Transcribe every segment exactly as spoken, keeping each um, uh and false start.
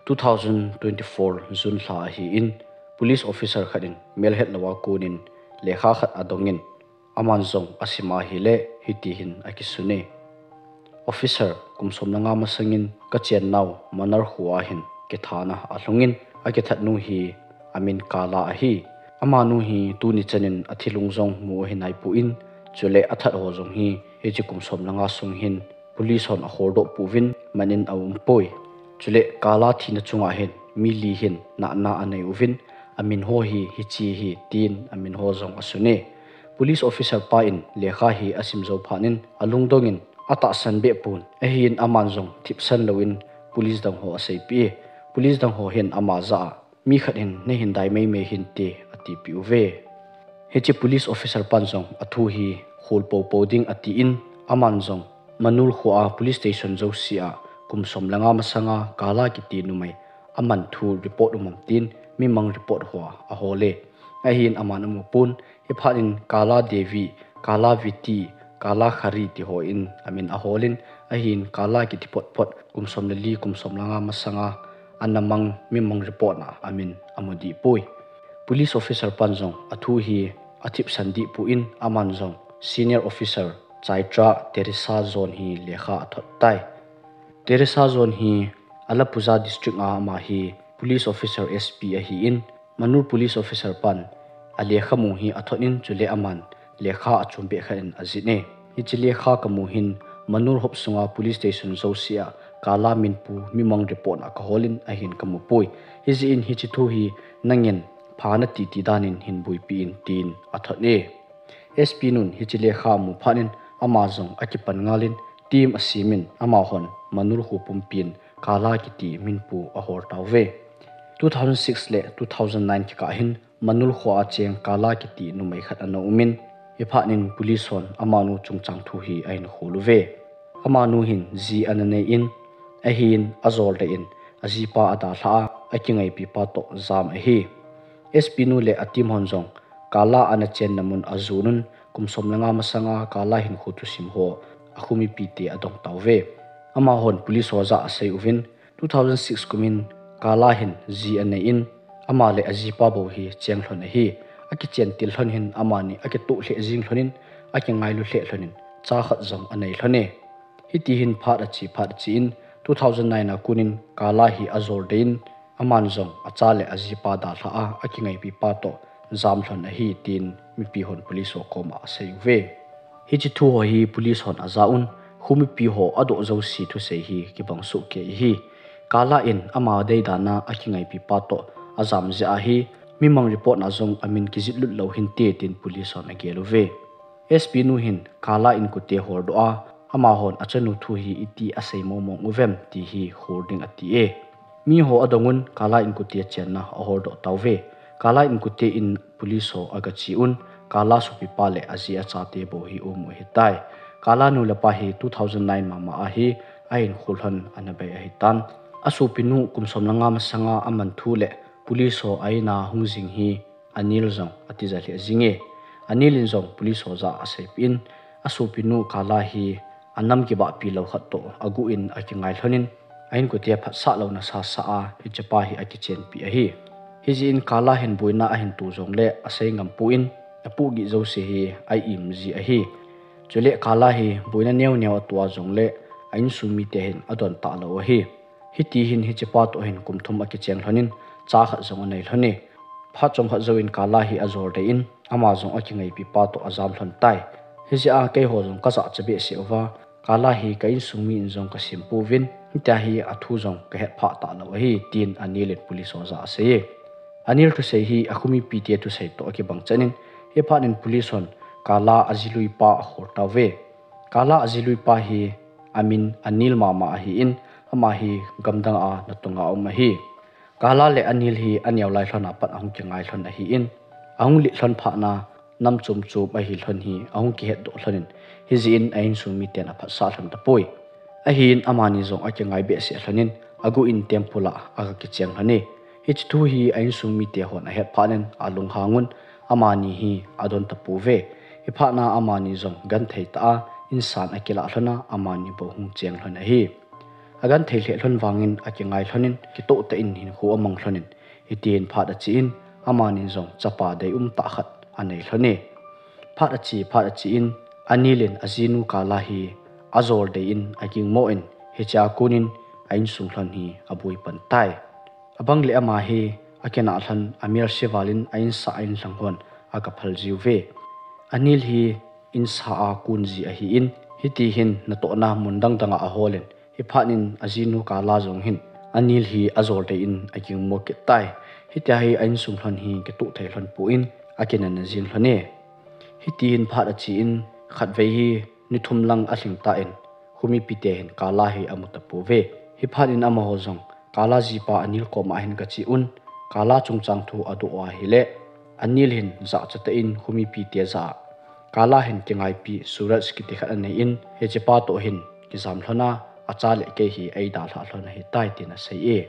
two thousand twenty-four June lha ahin, police officer khat in melhet lou a konin lekha khat adongin, aman jong asim ahile hiti hin akisun e. Officer, kum som le nga masangin kachennau Manar khoa hin kithana alhungin, akithat nu hi amin Kala ahi. Amanu hi tuni chanin athi lung jong mu ahi naipon, chule athat ho jong hi hiche kum som le nga sung hin police hon aholdoh pouvin manin aumpoi. Chule Kala thina chunga hin mi li hin nahna anei uvin, amin ho hi hiche hi tin amin ho jong asun e. Police officer pa in lekha hi asim jou phat in alungdongin atahsan behpon, ahin aman jong thipsan louvin police dang ho aseipeh e. Police dang ho hin ama jah a, mi khat hin nahin dai maimai hinte, atipeh uve. Hiche police officer pan jong athu hi hol poupou ding atin, aman jong Manur khoa police station jousea kum som le nga masanga Kala kiti numei aman thu report um am tin mi mang report ho ahol e. Ahin aman amupon, hiphat in Kala Devi, Kala Viti, Kala Khari ti hon amin aholin, ahin Kala kiti photphot kum som le li, kum som le nga masanga ana mang mi mang report na amin amu dehpoi. Police officer pan jong athu hi athipsan dehpon, aman jong senior officer Chaitra Teresa John hi lekha athot tai. Teresa John hi Alappuzha district a ama hi police officer, S P ahin, Manur police officer pan alekha mu hi athot in, chule aman lekha achom beh khat in ajih e. Hiche lekha kamu hin Manur hop sunga police station jousea Kala min pu mi mang report na kaholin ahin kamupoi. Hijeh in hiche thu hi nangin pha nati ti danin hin boipi in tin athot e. S P nun hiche lekha amu phat in ama jong akipan ngalin team asemin, amahon Manur kho pumpin Kala kiti min pu ahol tauve. Two thousand six le two thousand nine kikah hin Manur khoa cheng Kala kiti numei khat ana umin, hiphat in police hon amanu chungchang thu hi ahin hol uve. Amanu hin ji ana nei in, ahin ajol deh in ajipa adalhah a, akingaipi pa toh ajam ahi. S P nu le a team hon jong Kala ana chenna mun ajon un, kum som le nga masanga Kala hinkho thusim ho akho mipite adong tauve. Amahon police ho jah a asei uvin, two thousand six kumin Kala hin ji anei in, ama le ajipa bou hi cheng lhon ahi. Akichen til lhon hin amani akitoh lheh jing lhonin, akingailu lheh lhonin, cha khat jong anei lhon e. Hiti hin phat ache phat ache in, two thousand nine a konin Kala hi ajol deh in, aman jong acha le ajipa dalhah a, akingaipi pa toh jam lhon ahi, tin mipi hon police ho koma asei uve. Hiche thu ho hi police hon aja un, kho mipi ho adoh jouse thusei hi kibang soh kei ahi. Kala in ama deidan a akingaipi pa toh ajam jeh ahi, mi mang report na jong amin kijih lut lou hinte, tin police hon agel uve. S P nu hin Kala inkote holdoh a, amahon achanu thu hi iti asei mong mong uvem ti hi hol ding ati e. Mi ho adong un Kala inkote chenna aholdoh tauve. Kala inkote in police ho agache un, Kala sopipa le aji achate bou hi um u ahitai. Kala nu le pa hi two thousand nine mama a hi ahinkho lhon ana bei ahitan. Asopinu kum som le nga masanga aman thu le police ho a in a hung jing hi Anil jong atija lheh jing e. Anil in jong police ho jah a aseipeh in, asopinu Kala hi anam kibahpi lou khat toh aguh in akingai lhonin, a inkote phatsah louna sasa a hichepa hi akichenpi ahi. Hijeh in Kala hin boina ahin to jongle asei ngam pon, apohgih jouse hi a-im ji ahi. Chule Kala hi boina neo neo ato a jongle a insung mite hin adon talou ahi. Hiti hin hichepa toh hin kum thum akicheng lhonin, cha khat jong anei lhon e. Phat chomkhat jouvin Kala hi ajol deh in, ama jong akingaipi pa toh ajam lhon tai. Hijeh a keiho jong kajahcha behseh uva, Kala hi ka insung mi in jong kasem pouvin, hitia hi athu jong kahet phah talou ahi, tin Anil in police ho jah a asei e. Anil thusei hi akho mipite thusei toh akibang chan in, hiphat in police hon Kala ajiluipa ahol tauve. Kala ajiluipa hi amin Anil mama ahin, ama hi gamdang a natong a um ahi. Kala le Anil hi aneo lai lhon a pat ahung kingai lhon ahin, ahung lih lhon phat na nam chom chom ahi lhon hi ahung kihetdoh lhonin, hijeh in a insung miten aphatsah lhon tapoi. Ahin amani jong akingai behseh lhonin, aguh in temple a aga kicheng lhon e. Hiche thu hi a insung mite hon ahet phat in alunghang un, amani hi adon tapouve. Hiphat na amani jong genthei tah a insan akilah lhon a, amani bou hung cheng lhon ahi. Agenthei lheh lhon vangin akingai lhonin, kitoh tah in hinkho amang lhonin, hitin phat achen, amanin jong chapa deium tah khat anei lhone. Phat ache, phat achen, Anil in ajinu Carla hi ajol deiin agingmo in, hichea konin a insung lhon hi aboi pan tai. Abang le ama hi akinah lhon, amelse valin a insah a inlhang hon agaphal jiuve. Anil hi insa a kon ji ahin, hiti hin natohna mun dang danga aholin, hiphat in ajinu Carla jong hin Anil hi ajol deiin agingmo kit tai. Hitia hi a insung lhon hi kitoh thei lhon pon, akinana jing lhone. Hiti hin phat achen, khatvei hi ni thum lang alhing tan, khomipite hin Carla hi amu tapouve. Hiphat in amaho jong Carla jipa Anil koma hin gache un, Carla chungchang thu adoh u ahile, Anil hin jachat tah in khomipite jah a, Carla hin kingaipi Suraj kiti khat anei in, hichepa toh hin kijam lhon a, acha le kei hi eidalhah lhon ahitai tin asei e.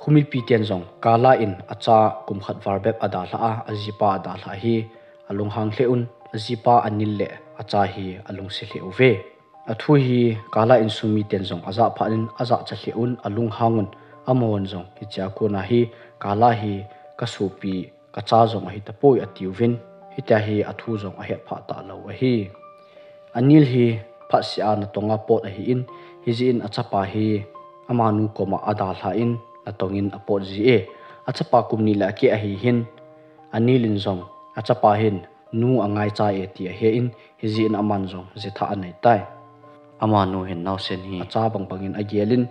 Khomipiten jong Carla in acha kum khat val bep adalhah a, ajipa adalhah hi alunghang lheh un, ajipa Anil le acha hi alungse lheh uve. Athu hi Carla insung miten jong ajah phat in ajachat lheh un, alunghang un, amahon jong hichea kona hi Carla hi kasopi, kacha jong ahi tapoi atiuvin, hitia hi athu jong ahet phah talou ahi. Anil hi phatseh a natong a pot ahin, hijeh in achapa hi amanu koma adalhah in natong in apot ji e. Achapa kum ni le akeh ahi hin, Anil in jong achapa hin nu angaicha e ti ahe in, hijeh in aman jong jithah anei tai. Amanu hin naosen hi acha bang bangin agel in,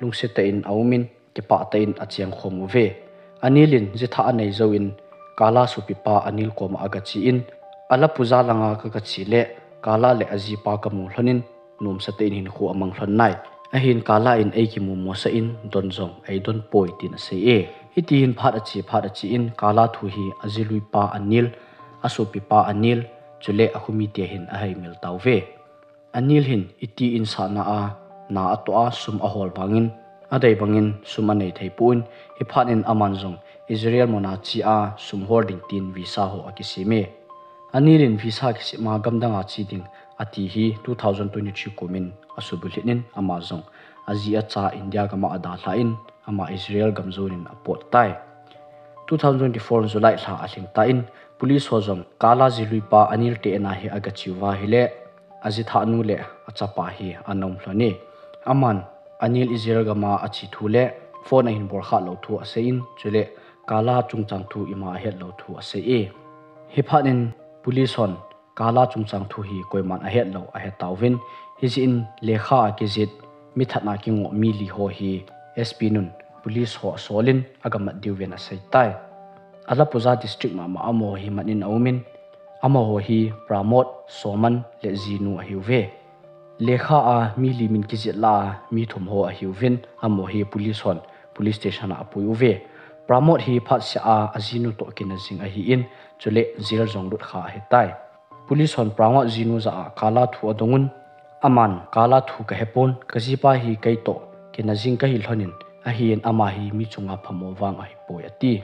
lungset tah in aum in, kipah tah in acheng khom uve. Anil in jithah anei jouvin, Carla sopipa Anil koma agache in, alapuja langa kagache le, Carla le ajipa kamu lhonin, nomsa tah in hinkho amang lhon nai. Ahin Carla in eikimu mosah in, don jong eidon poi tin asei e. Hiti hin phat ache, phat achen, Carla thu hi ajiluipa Anil, asopipa Anil, chule akhomite hin aheimil tauve. Anil hin iti insahna a na atoh a sum ahol vangin, adei bangin sum anei thei pon, hiphat in aman jong Israel muna che a sum hol ding tin visa ho akisem e. Anil in visa kisem a gamdang a che ding ati hi two thousand twenty-three kumin asubulhit in, ama jong aji acha India gam a adalhah in, ama Israel gam jonin apot tai. Two thousand twenty-four July lha alhing tan, police ho jong Carla jiluipa Anil te in a hi agache uva ahile, ajithah nu le achapa hi ana um lhon e. Aman Anil Israel gam a ache thu le phone ahin bol khah lou thu asei in, chule Carla chungchang thu ima ahet lou thu asei e. Hiphat in police hon Carla chungchang thu hi koiman ahet lou ahe tauvin, hijeh in lekha a kijih, mithat na kingoh mi li ho hi S P nun police ho asolin agamat diuvin asei tai. Alapuja district mama amaho hi manin aumin, amaho hi Pramod, Soman le jinu ahiuve. Lekha a mi li min kijih lah a mi thum ho ahiuvin, amaho hi police hon police station a apui uve. Pramod hi phatseh a ajinu toh kina jing ahin, chule jail jong lut kha ahitai. Police hon Pramod jinu jah a Carla thu adong un, aman Carla thu kahepon, kajipa hi keitoh kina jing kahi lhonin, ahin ama hi mi chunga phamo vang ahipoi ati.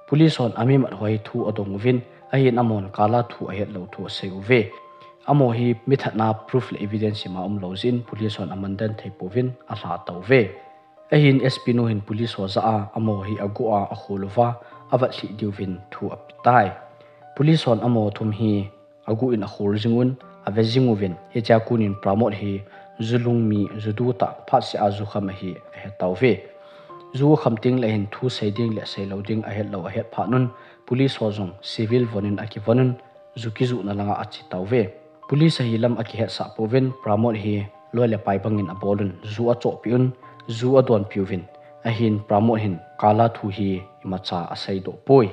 Police hon amimat ho hi thu adong uvin, ahin amahon Carla thu ahet lou thu asei uve. Amaho hi mithat na proof le evidence ima um lou jeh in police hon aman den thei pouvin alha tauve. Ahin S P nu hin police ho jah a amaho hi aguh a akhol uva, avat lhih diuvin thu apetai. Police hon amaho thum hi aguh in akhol jing un, ave jing uvin, hichea konin Pramod hi ju lungmi, ju du tah, phatseh a ju kham ahi ahe tauve. Ju akham teng le hin thu sei ding le sei lou ding ahet lou ahet phat un, police ho jong civil von in akivon un, ju kijuhna langa ache tauve. Police ahi lam akihetsah pouvin, Pramod hi loi le pai bangin abol un, ju achohpeh un, ju adonpeh uvin, ahin Pramod hin Carla thu hi imacha aseidoh poi.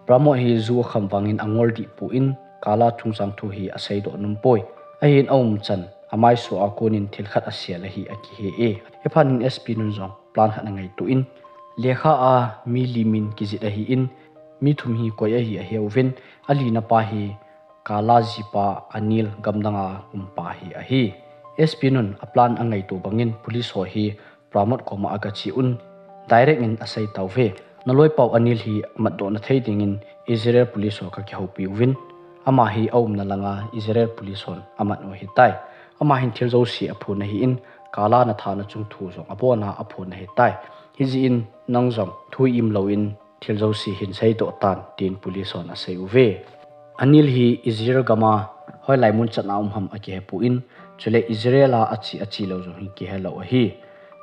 Pramod hi ju akham vangin angol dih pon, Carla chungchang thu hi aseidoh nom poi. Ahin aumchan, amaisoh a konin thil khat asel ahi akihe e. Hiphat in S P nun jong plan khat angaito in, lekha a mi li min kijih ahin, mi thum hi koi ahi aheuvin, alina pa hi Carla jipa Anil gamdang a umpa hi ahi. S P nun aplan angaito bangin police ho hi Pramod koma agache un, direct in asei tauve. Naloipau Anil hi amatdoh na thei dingin Israel police ho kakihoupi uvin, ama hi aumna langa Israel police hon aman u ahitai. Ama hin thil jouse aphon ahin, Carla nathana chung thu jong abona aphon ahitai. Hijeh in nang jong thu iim louvin thil jouse hin seidoh tan, tin police hon asei uve. Anil hi Israel gam a hoilai mun chan a um ham akihepon, chule Israel a ache, ache lou jong hi kihelou ahi.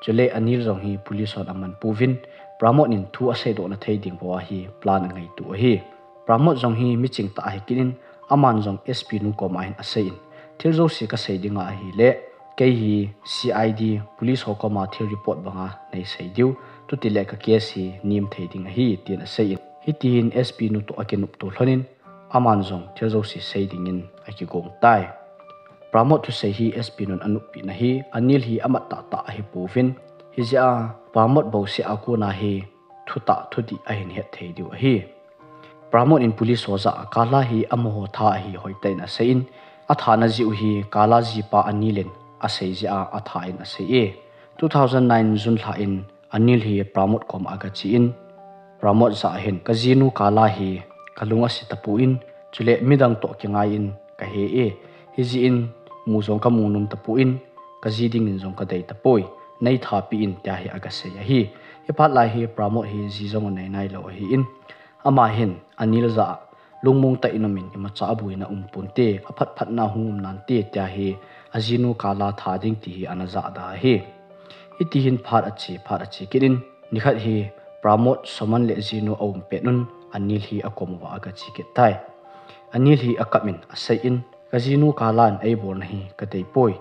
Chule Anil jong hi police hon aman pouvin, Pramod in thu aseidoh na thei ding bou a hi plan angaito ahi. Pramod jong hi miching tah ahi kit in, aman jong S P nu koma hin asei in, thil jouse kasei ding ahile, kei hi C I D police ho koma thil report banga neisei diu, chutile ka case hi nem thei ding ahi, tin asei in. Hitihin S P nu toh akinopto lhonin, aman jong thil jouse sei dingin akigong tai. Pramod thusei hi S P nun anoppeh na hi, Anil hi amat tahtah ahipouvin, hijeh a Pramod bouseh a kona hi thutah thudih ahin het thei diu ahi. Pramod in police ho jah a Carla hi amaho tha ahi hoitah in asei in, athana jeh u hi Carla jipa Anil in asei jeh a atha in asei e. Two thousand nine June lha in Anil hi Pramod koma agache in, Pramod jah a hin, kajinu Carla hi kalung ase tapon, chule midang toh kingai in kahe e. Hijeh in mu jong kamu nom tapon, kaji dingin jong kadei tapoi. Neitha peh in, tia hi agasei ahi. Hiphat lai hi Pramod hi ji jong anei nailou ahin, ama hin Anil jah a, lungmong tah in um in, imacha abuina um ponte, aphat phatna hung um nante, tia hi ajinu Carla tha ding ti hi ana jahda ahi. Hitihin phat ache, phat ache kit in, nikhat hi Pramod, Soman le jinu aum pet un, Anil hi akom uva agache kit tai. Anil hi akap in asei in, kajinu Carla in eibolna hi kadeipoi,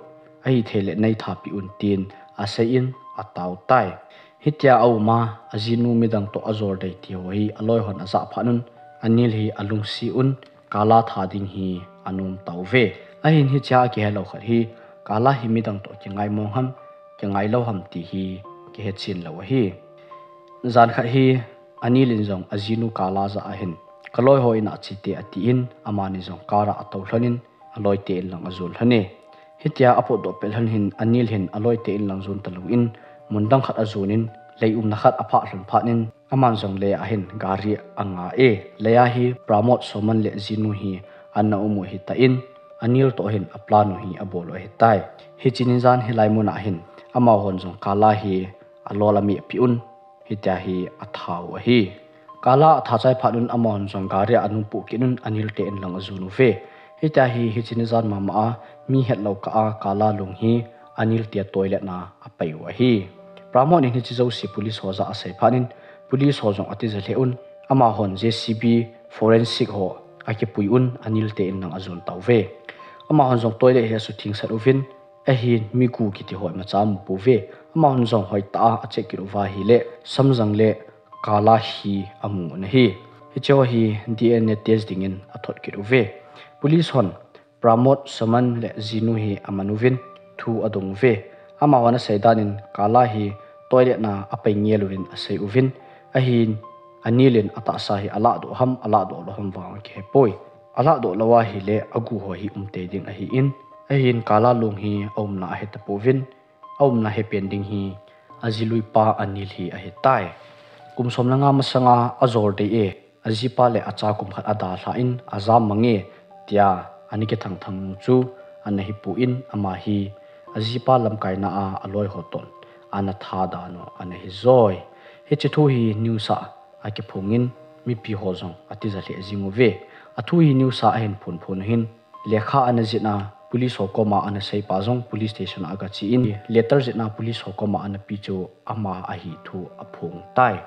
ahithei le neitha peh un, tin asei in atao tai. Hitia aum a, ajinu midang toh ajol dei ti ho hi aloi hon ajah phat un, Anil hi alungset un, Carla tha ding hi anom tauve. Ahin hichea akihelou khat hi, Carla hi midang toh kingai mong ham, kingai lou ham ti hi kihechen lou ahi. Jan khat hi, Anil in jong ajinu Carla jah a hin, kaloi ho in a che te atin, amani jong car a atou lhonin, aloite in lang ajon lhon e. Hitia apotdoh pet lhon hin, Anil hin aloite in lang jon talouvin, mun dang khat ajon in, lei umna khat aphah lhon phat in, aman jong lei a hin gari anga e. Lei a hi Pramod, Soman le jinu hi ana um u ahitan, Anil toh hin aplan u hi abol u ahitai. Hiche ni jan hilai mun a hin, amahon jong Carla hi alol amehpeh un, hitia hi atha u ahi. Carla atha chai phat un, amahon jong gari a anungpuh kit un, Anil te in lang ajon uve. Hitia hi, hiche ni jan mama a, mi hetlou kah a Carla lung hi Anil tia toilet na apai u ahi. Pramod in hiche jouse police ho jah a asei phat in, police ho jong atija lheh un, amahon J C B, forensic ho akipui un, Anil te in lang ajon tauve. Amahon jong toilet hi asutheng sat uvin, ahin mi gu kiti ho imacha amu pouve. Amahon jong hoitah a acheck kit uva ahile, samjang le Carla hi amu un ahi. Hiche ho hi D N A test dingin athot kit uve. Police hon Pramod, Soman le jinu hi aman uvin thu adong uve. Amahon asei dan in Carla hi toilet na apai ngel uvin asei uvin, ahin Anil in atahsa hi alahdoh ham, alahdoh lou ham vang akihepoi. Alahdoh lou ahile agu ho hi umtei ding ahin, ahin Carla lung hi aumna ahetapouvin, aumna hepen ding hi ajiluipa Anil hi ahitai. Kum som le nga masanga ajol dei e, ajipa le acha kum khat adalhah in ajam mang e, tia ana kithangthang nu chu ana hipon, ama hi ajipa lamkaina a aloi ho toh ana tha dan u ana hijoi. Hiche thu hi news a akiphongin, mipi ho jong atija lheh jing uve. Athu hi news a ahin phonphon u hin, lekha ana jihna police ho koma ana seipa jong police station a agachen, letter jihna police ho koma ana pe chu ama ahi thu aphong tai.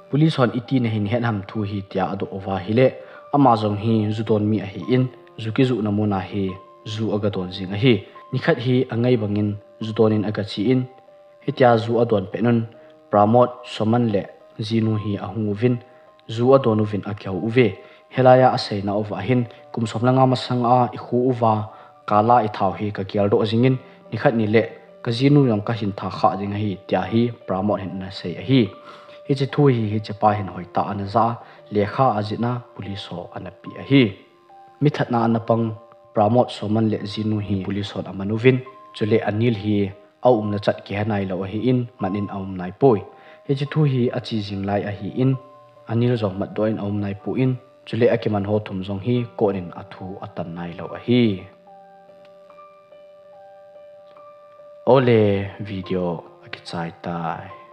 Police hon iti nahin het ham thu hi tia adoh uva ahile, ama jong hi ju don mi ahin, ju kijohna mun a hi ju agadon jing ahi. Nikhat hi angai bangin ju don in agachen, hitia ju adon pet un, Pramod, Soman le jinu hi ahung uvin, ju adon uvin akihou uve. Hilai a aseina uva hin, kum som le nga masanga ikhu uva Carla itha u hi kageldoh jingin, nikhat nile kajinu jong kahin tha khah ding ahi, tia hi Pramod hin ana sei ahi. Hiche thu hi hichepa hin hoitah a ana ja a, lekha ajihna police ho ana pe ahi. Mi thatna ana pang Pramod, Soman le jinu hi police hon aman uvin, chule Anil hi aumna chan kihe nailou ahin, man in aum naipoi. Hiche thu hi ache jing lai ahin, Anil jong matdoh in aum naipon, chule akiman ho thum jong hi court in athu atan nailou ahi. Ole, video akichai tai.